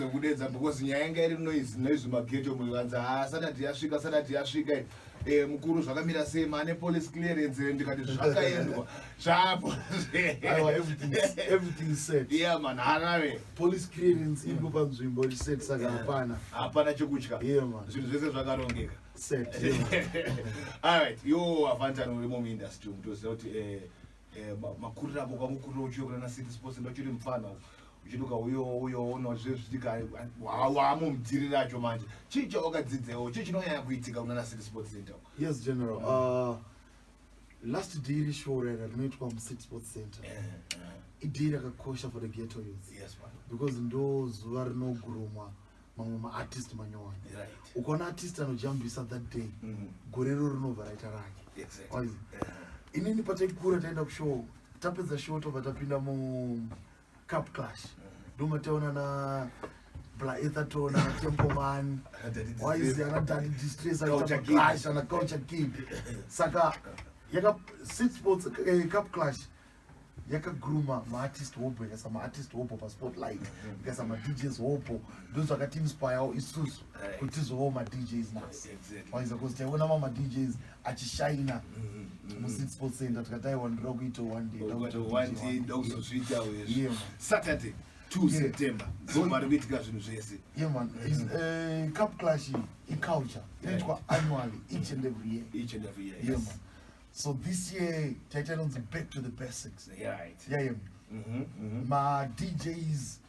Kudedza because nyaya yanga iri noise noise mageto muvanzi haa Saturday yasvika, Saturday yasvika. Eh, mukuru zvakamira sei, mane police clearance here? Ndikati zvakaendwa zvapo. Aiwa, everything is set. Yeah man, Harare. Police clearance iripo panzvimbo, iri set, saka hapana. Hapana chekutya. Yeah man. Zvinhu zvese zvakarongeka. Set. Yeah, man. All right, yo avantani urimo muindustry mutoziva kuti makuriro ako kwamukuriro uchiyo kuna City Sports ndochiri mufana uchiduka uyo uyo uno zvezvitika wamo mudhiri racho manje. Chii chawakadzidzewo, chii chinonyanya kuitika kuna City Sports Center? Yes general, last day reshow rera rinoitwa muCity Sports Center idhiri rakakosha for the ghetto youth. Yes man. Because ndo zuva rinogurumwa mamwe maartist manyowani. Ukaona artist anojambisa that day, gore riro rinobva raita rake. Waizi? Inini pataikura taenda kushow, tapedza show tobva tapinda mucup clash, ndomataona na Bla Etherton, ana Tempoman, waizi, ana Daddy Distress, Culture aita Kid. clash, ana Culture Kid. Saka yaka City Sports cup clash yakagruma maartist hopo, ikaisa maartist hopo paspotlight, ikaisa maDJs hopo. Ndo zvakatiinspirewo isusu kuti tizovawo maDJs nhasi. Waiza, because taiona mamwe maDJs achishaina muCity Sports Center, tikati aiwa, ndoda kuita one day, ndoda kuita One DJ day one day. ndokuzozviitawo izvi. Yeah, man. Saturday 2 September ndo pari kuitika zvinhu zvese. Yeah man, cup clash iyi iculture inoitwa annually, each and every year. Each and every year. Yeah man, so this year taita inonzi Back to the Basics. Yeah. Ma-DJs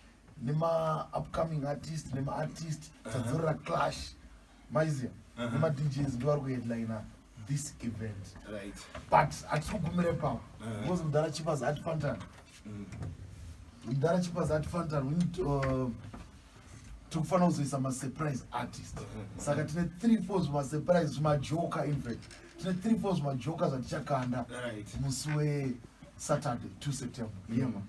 nema-upcoming artist nema-artist tadzorera clash, maiziya, nema-DJs ndo vari kuheadliner this event. But hatisi kugumira ipapo, because mudhara Chipas ati Fantan, mudhara Chipas ati Fantan, we need tikufanira kuzoisa masurprise artist. Saka tine 3 4 zvimasurprise, zvimajoka. In fact tine 3 4 zvimajoka zvatichakanda musi weSaturday 2 September. Yeah man.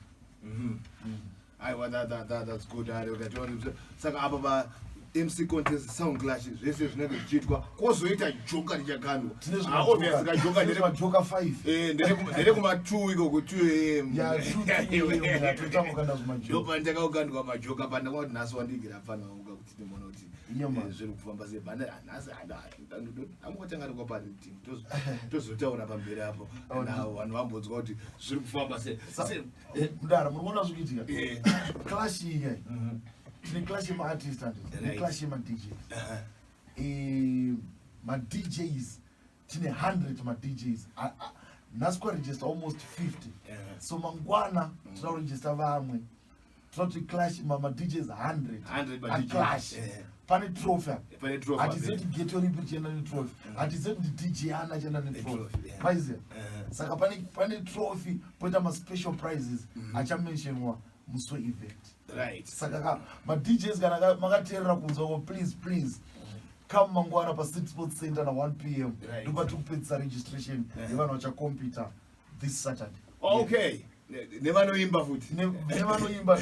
Aiwa, that's good. Ari ukationa, saka apa pa MC contest, sound clash, zvese zvinenge zvichiitwa, kwozoita joka richakandwa. Tine Ah, obvious kajoka ndere zvimajoka 5. Ndere kuma 2 ikoko, 2 am. Ya, 2 am totangokanda zvimajoka. Ndopandakakandwa majoka pandakaona kuti nhasi wandigira pfana wangu kuti ndimona kuti Yeah, man. zviri kufamba sei. Bhana nhasi angotanga rikwa pari team, tozotaura pamberi apo. Oh, Now vanhu vambonzwa kuti zviri kufamba sei. Mudara, muri kuona zviri kuitika? Clash iyi kai, tine clash yemaartist andi neclash yemaDJs. MaDJs tine 100 maDJs. Nhasi kwaregister almost 50. So mangwana tinoda kuregister vamwe. Tinoda kuti clash maDJs 100. 100 ma-DJs. Aclash. Pane trophy apa. Pane trophy. Hatizivi kuti geto ripi richienda netrophy, hatizivi kuti DJ ana achienda netrophy. Netrophy, yeah. Maiziya, saka pane trophy, poita maspecial prizes achamentionwa musi weevent. Saka ka maDJs, kana makateerera kunzwa ko, please, please come mangwana paCity Sports Center na1 p.m. Ndopati kupedzisa registration yevanhu vachakompita this Saturday. Okay, nevanoimba futi. Nevanoimba,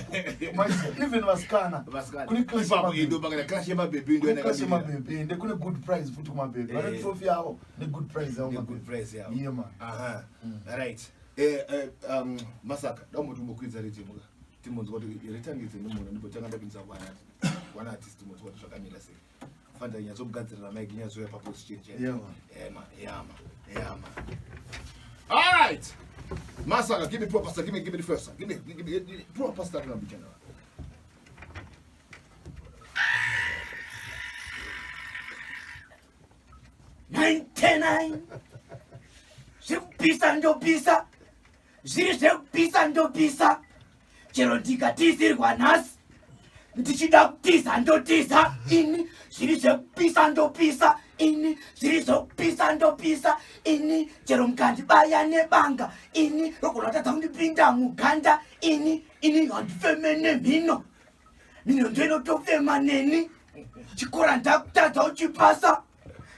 maiziya, even vasikana. Vasikana. Kune clash Ipapo yemabhebhi. ndo pakati clash yemabhebhi ndo Kune clash yandakamirira. yemabhebhi, ende kune good prize futi kumabhebhi, vane trophy yavo negood prize yavo Negood mabhebhi. prize yavo. Yeah man. Aha. Right. Masaka, dakumboti umbokwidza rhythm ka. Timbonzwa kuti ritangidze ndimona ndibotanga ndapinza one artist, timbonzwa kuti zvakamira sei. Fanira nyatsokugadzirira mic, nyatsouya paposition chete. Yeah, man. Yeah man, yeah man, yeah man. All right. Masaka, give me proper start. Give me the first one. Give me proper start now, general. 99 zvekupisa ndopisa, zviri zvekupisa ndopisa, chero ndikatizirwa nhasi ndichida kutiza ndotiza ini. Zviri zvekupisa ndopisa ini, zviri zvekupisa ndopisa ini, chero mukandibaya nebanga ini rogona kutadza kundipinda muganda ini. Ini handifeme nemhino, mhino ndoinotofema neni. Chikora ndakutadza uchipasa,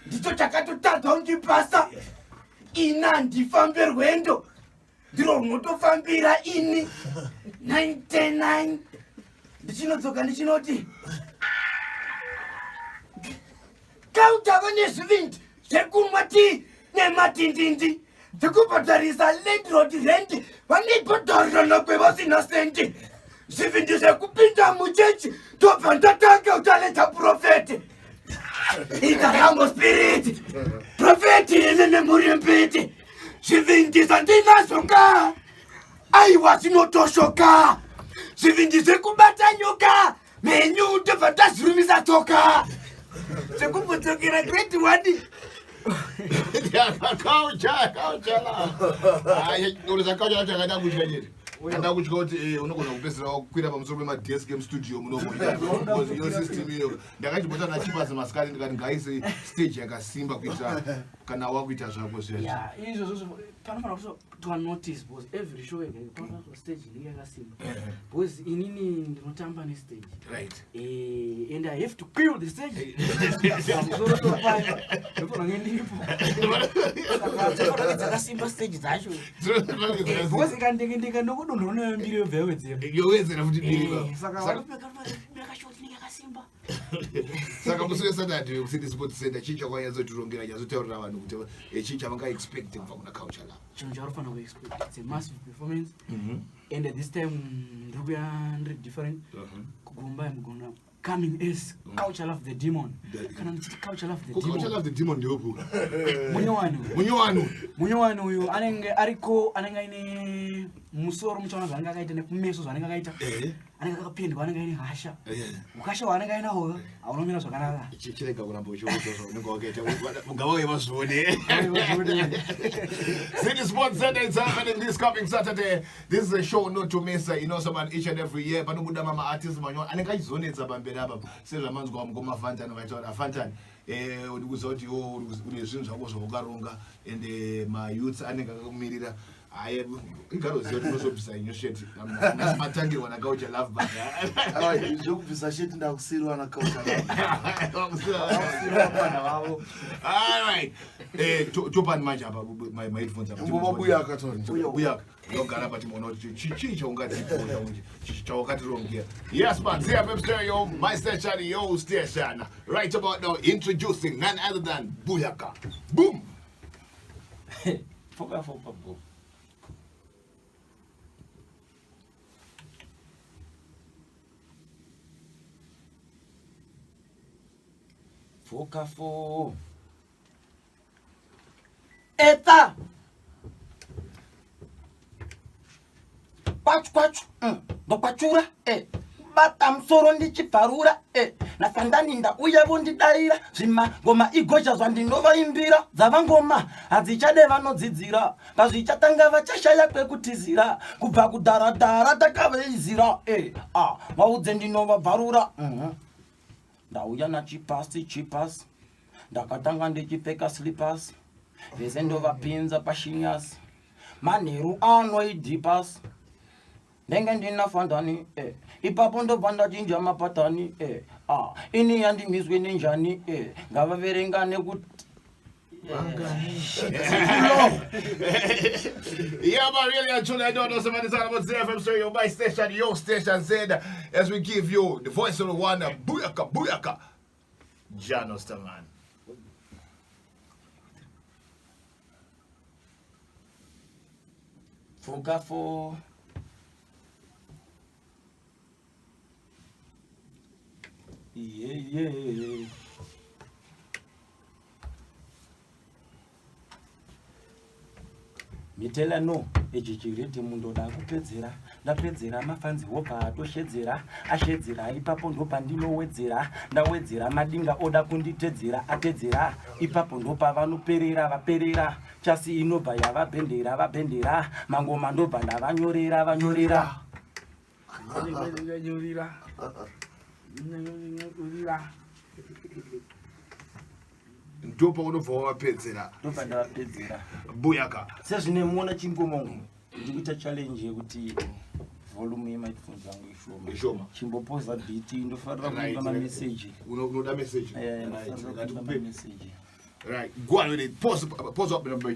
ndicho chakatotadza undipasa. Ini handifambe rwendo, ndiro runotofambira ini. 99 ndichinodzoka ndichinoti kautava nezvivindi zvekumwa tii nematindindi, dzekubhadharisa landlord rent, vanibhadharira nakwe vasina sendi. Zvivindi zvekupinda muchechi ndobva ndatanga kutaleta profeti. Ita spirit. Profeti inini muri mbiti. Zvivindi zvandinazvo ka. Aiwa zvinotoshoka. Zvivindi zvekubata nyoka. Menyu ndobva ndazvirumisa tsoka. Zvekumbodzokera grade 1. Kaucha, kaucha la. Ai, urisa kaucha chakada kutya chete. Anda kutya kuti eh unogona kupedzisira wakwira pamusoro pemadesk emustudio munomo. Because your system iyo. Ndakachibota nachipazi masikati ndikati ngaise stage yakasimba kuitira kana wakuita zvako zviya. Yeah, izvozvo panofanira kutoitwa notice because every show yega yega panofanira kuitwa stage inenge yakasimba because inini ndinotamba nestage. Right. And I have to kill the stage. Pamusoro payo ndofanira kunge ndiripo. Saka dzinofanira kunge dzakasimba stage dzacho. Because ikandekendeka ndokudonha unoyo mbiri yobva yawedzera. Yowedzera futi mbiri. Saka vanopfeka short inenge yakasimba. Saka musi weSaturday kuCity Sports Center chii chakanyatsotirongera nyatsotaurira vanhu kuti chii chavangaexpect kubva kuna Culture Love? Chinhu chauri kuexpect, it's a massive performance. And at this time ndiri kuya ndiri different. Kugomba I'm gonna coming as Culture Love the Demon. Kana ndichiti Culture Love the Culture Demon. Love the Demon ndeupi? Munyowani uyu. Munyowani. Munyowani uyu anenge ariko, anenge aine musoro muchaona zvaanenge akaita nekumeso zvaanenge akaita. Anenge akapendwa, anenge aine hasha. Ukasha hwaanenge ainahwo haunomira zvakanaka. Chirega kuramba uchiudza zvaunenge wakaita. Ungava wevazvione. City Sports Center is happening this coming Saturday. This is a show not to miss. You know, someone each and every year. Panobuda mama artist manyowani anenge achizonetsa pamberi apa sezvamanzwa mukoma Fantan vachitaura. Fantan, uri kuziva kuti iwe une zvinhu zvako zvaukaronga and mayouths anenge akakumirira. Aye, igaroziva kuti unozobvisa inyo sheti. Matangirwa naCulture Love but Ai, zvekubvisa sheti ndakusiriwa naCulture Love. All right. Topani manje apa my headphones apa. Ngoma Buyaka tauri. Buyaka. Ndogara pa timuona kuti chii chaungati chawakatirongera. Yes man, ZFM Stereo, my station, your station. Right about now, introducing none other than Buyaka. Boom. Foka foka boom. Foka fo. Eta. Kwachu kwachu. Ndokwachura. Bata musoro ndichibvarura. Nasandani ndauya vondidaira. Zvimangoma igozha zvandinovaimbira. Dzava ngoma hadzichade vanodzidzira. Pazvichatanga vachashaya kwekutizira. Kubva kudhara-dhara takavaizira. Vaudze ndinovabvarura. Ndauya nachipasi chipasi. Ndakatanga ndichipfeka slippers. Vese ndovapinza pashinyasi. Manheru anoidhipas. Ndenge ndina fandani. Ipapo ndobva ndachinja mapatani. Ini yandimiswe nenjani. Ngavaverenga nekuti Yeah, man, really and truly, I don't know somebody talking about ZFM Stereo, my station, your station, Z, as we give you the voice of the one, Buyaka, Buyaka, Janos the man. Foka fo. Yeah, yeah. Mitela no, ichi chiriti mundoda kupedzera, ndapedzera mafanzi wobva atoshedzera, ashedzera ipapo ndopandinowedzera, ndawedzera madinga oda kunditedzera, atedzera ipapo ndopavanoperera, vaperera, chasi inobva yavabhendera, vabhendera, mangoma ndobva ndavanyorera, vanyorera. Nyorera. Nyorera. Ndopa unobva wavapedzera. Ndobva ndavapedzera. Buyaka. Sezvine muona chimbomongo, ndikuita challenge yekuti volume yemaiPhones yangu ishoma. Ishoma. Chimbopoza beat, ndofanira Right, kuimba right. mamessage. Unoda message? Right, Ndofanira kuimba ngatipe. mamessage. Right, go on with it. Pause, pause up number.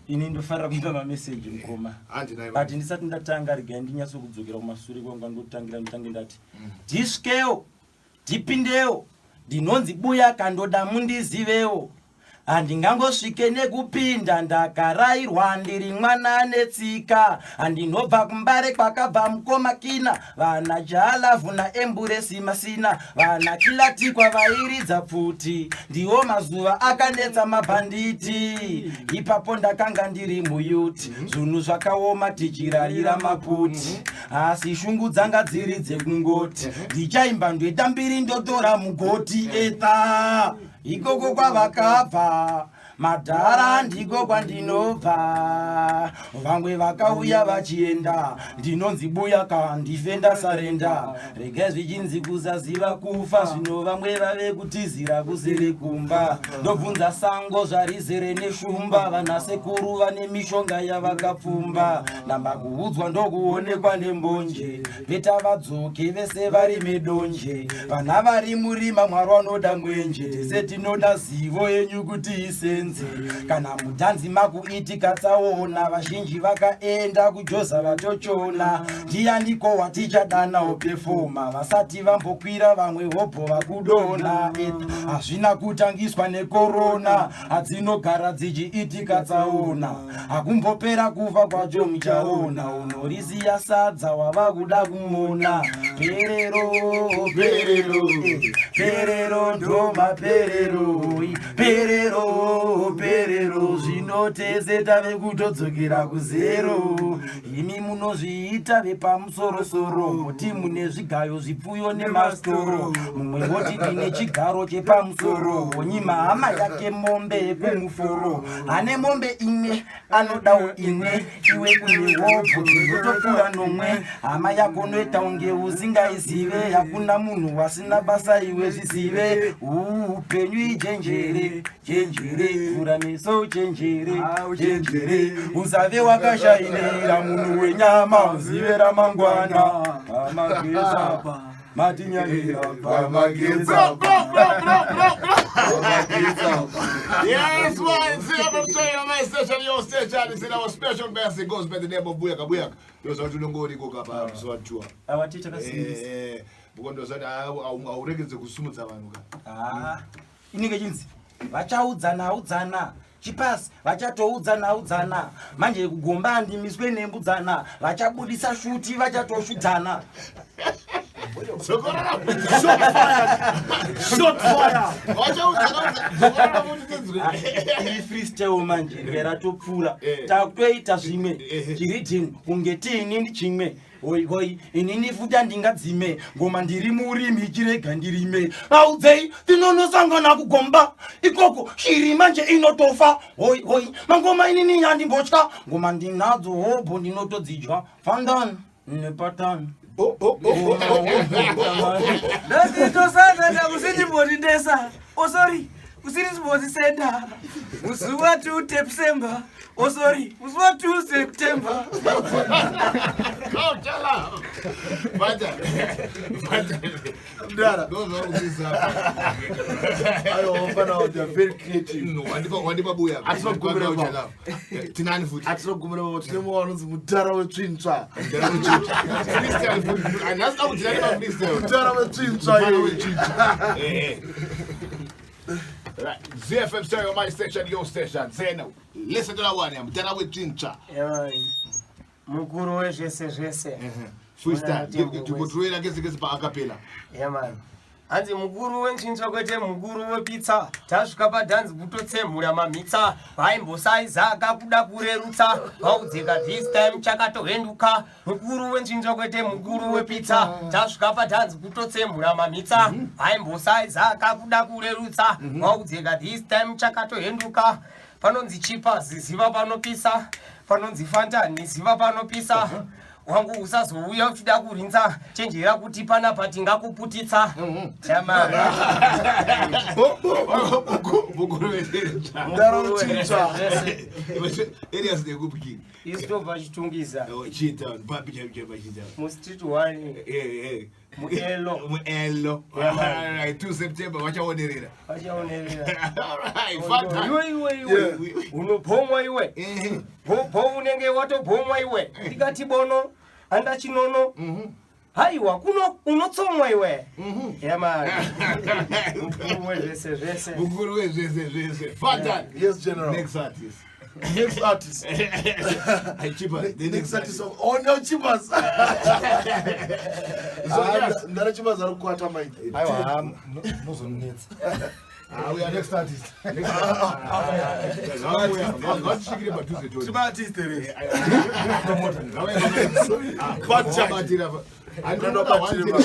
Ini ndofanira kuimba mamessage mukoma. Handi nayo. But ndisati ndatanga regai ndinyatsokudzokera kumasure kwangu ndotangira nditange ndati ndisvikewo ndipindewo ndinonzi Buyaka ndoda mundizivewo. Handingangosvike nekupinda ndakarairwa ndiri mwana ane tsika. Handinobva kuMbare kwakabva mukoma Kina, vana Jalavhu naEmburesi Masina, vana Kilatikwa vairidza pfuti. Ndiwo mazuva akanetsa mabhanditi. Ipapo ndakanga ndiri muyuti, zvinhu zvakaoma tichirarira maputi. Asi shungu dzanga dziri dzekungoti ndichaimba ndoita mbiri ndotora mugoti etha. Ikoko kwavakabva madhara ndiko kwandinobva. Vamwe vakauya vachienda, ndinonzi buya ka ndife ndasarenda. Regai zvichinzi kusaziva kufa, zvino vamwe vave kutizira kuseri kumba. Ndobvunza sango zvarizere neshumba, vana sekuru vane mishonga yavakapfumba. Ndamba kuudzwa ndokuonekwa nembonje, beta vadzoke vese vari medonje. Vana vari murima Mwari vanoda mwenje, tese tinoda zivo yenyu kuti isenze. Kana mudhanzi makuitika tsaona, vazhinji vakaenda kujoza vatochona. Ndianiko watichadanawo pefoma, vasati vambokwira vamwe hobho vakudona. Hazvina kutangiswa nekorona, hadzinogara dzichiitika tsaona. Hakumbopera kufa kwacho muchaona, unorisiya sadza wava kuda kumona. Perero, perero, perero ndo maperero, perero, perero, zvino tese tave kutodzokera kuzero. Imi munozviita vepamusorosoro, muti mune zvigayo zvipfuyo nemastoro. Mumwe woti ndine chigaro chepamusoro, wonyima hama yake mombe yekumuforo. Ane mombe imwe anodawo imwe, iwe une hobho dzinotopfuura nomwe. Hama yako noita unge usingaizive, hakuna munhu wasina basa iwe zvizive. Upenyu ijenjere, chenjere, vhura meso chenjere, chenjere. Usave wakashainira munhu wenyama, uzive ramangwana. Pamageza, matinyanyira pamageza. Yes, man. See, I'm saying on my station, your station. It's in our special message goes by the name of Buyaka Buyaka. Those are tunongori koka pa so atua. Awati takasimbisa. Eh, bukondo zati auregedze kusumudza vanhu ka. Ah, inenge chinzi vachaudzana udzana chipasi vachatoudzana udzana manje kugomba handimiswe nembudzana vachabudisa shuti vachatoshudzana. Zokorora. Shot fire. Vachaudzana zokorora futi tinzwe. Iri freestyle manje ngeratopfuura Eh. takutoita zvimwe Eh. chiridhimu kunge tiinini chimwe. Hoi hoi inini futi handingadzime ngoma ndiri murimi chirega ndirime. Audzei tinonosangana kugomba ikoko shiri manje inotofa. Hoi hoi mangoma inini handimbotya ngoma ndinadzo hobho ndinotodzidya fandani nepatani. Bo bo bo. Ndazitosangana kusiti ndesa. Oh sorry, kusiti sports center. Musi wa 2 September. Oh sorry, musi wa 2 September. Go tell Bata. Bata. Mdara. Those are kuisa. Aiwa, vafana they are very creative. No, wandipa wandipa buya. Atinogumira pa. Tinani futi. Atinogumira pa tine mumwe vanonzi mudhara wetsvintsva. Freestyle futi. Anasi akutinani pa freestyle. Mudhara wetsvintsva. Mudhara wetsvintsva. Eh. Right. ZFM Stereo, my station, your station. Zeno. Listen to that one. Mudhara wetsvintsva. Mukuru wezvese zvese. Freestyle. Tikutuwela kese kese pa acapella. Yeah, hanzi mukuru wetsvintsva kwete mukuru wepitsa. Tasvika padhanzi kutotsemura mamitsa. Vaimbosaiza kakuda kurerutsa. Vaudzeka this time chakatohenduka. Mukuru wetsvintsva kwete mukuru wepitsa. Tasvika padhanzi kutotsemura mamitsa. Vaimbosaiza kakuda kurerutsa. Vaudzeka this time chakatohenduka. Panonzi chipa ziziva panopisa. Panonzi fantani ziva panopisa. Wangu usazouya uchida kurinza, chenjera kuti panapa tingakuputitsa. Chama. Mukuru wetsvintsva. Mudhara wetsvintsva. Areas ndekupi? Isitobva Chitungiza. Chitown, papi chaipo chaipo Chitown. Mustreet 1 Eh eh. Muelo. Muelo. Yeah, man. All right, 2 September vachaonerera. Vachaonerera. All right, fun Iwe iwe iwe. Unobhomwa iwe. Eh. Bho unenge watobhomwa iwe. Ndikati bono, anda chinono. Haiwa, kuno unotsomwa iwe. Yamani. Mukuru wezvese zvese. Mukuru wezvese zvese. Fantan. Yes, General. Next artist. Next artist. I cheaper. The Next artist. Oh no, Chibas. So, yes. Ndara Chibas ari kukwata mic. Aiwa, muzonetsa. Ah, we are next artist. Next artist. Ngatisvikire padhuze Tony. Tiba artist here. Promoter. But Ngavabatira. Ndinobatira.